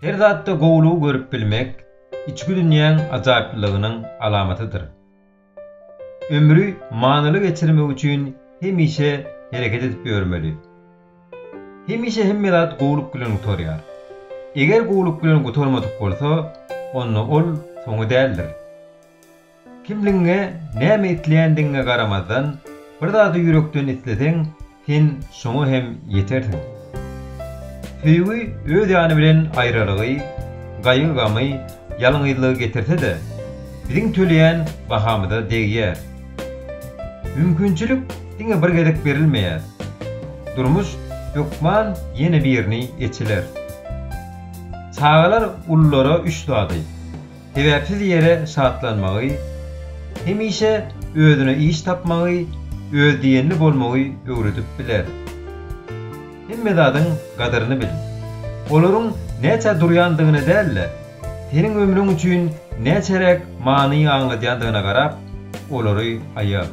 Her zatda gowulygy görüp bilmek, içki dünýäň ajaýyplylygynyň alamatydyr. Ömri manyly geçirmek üçin hemişe hereket edip ýörmeli. Hemişe hemme zat gowulyk bilen gutarýar. Eger gowulyk bilen gutarmadyk bolsa, onda ol soňy däldir. Kimligiňe, näme isleýändigiňe garamazdan, bir zady ýürekden isleseň, sen şoňa hem ýetersiň. Söýgi öz ýany bilen aýralygy, gaýgy-gamy, ýalňyzlygy getirse-de, biziň töleýän bahamyza degýär. Mümkinçilik diňe bir gezek berilmeýär. Durmuş hökman ýene birini eçiler. Çagalar ululara üç zady, Sebäpsiz ýere şatlanmagy, hemişe özüne iş tapmagy, özdiýenli bolmagy öwredip biler. Hemme zadyň gadyryny bil. Olaryň näçä durýandygyna däl-de, seniň ömrüň üçin näçeräk many aňladýandygyna garap, olary aýa.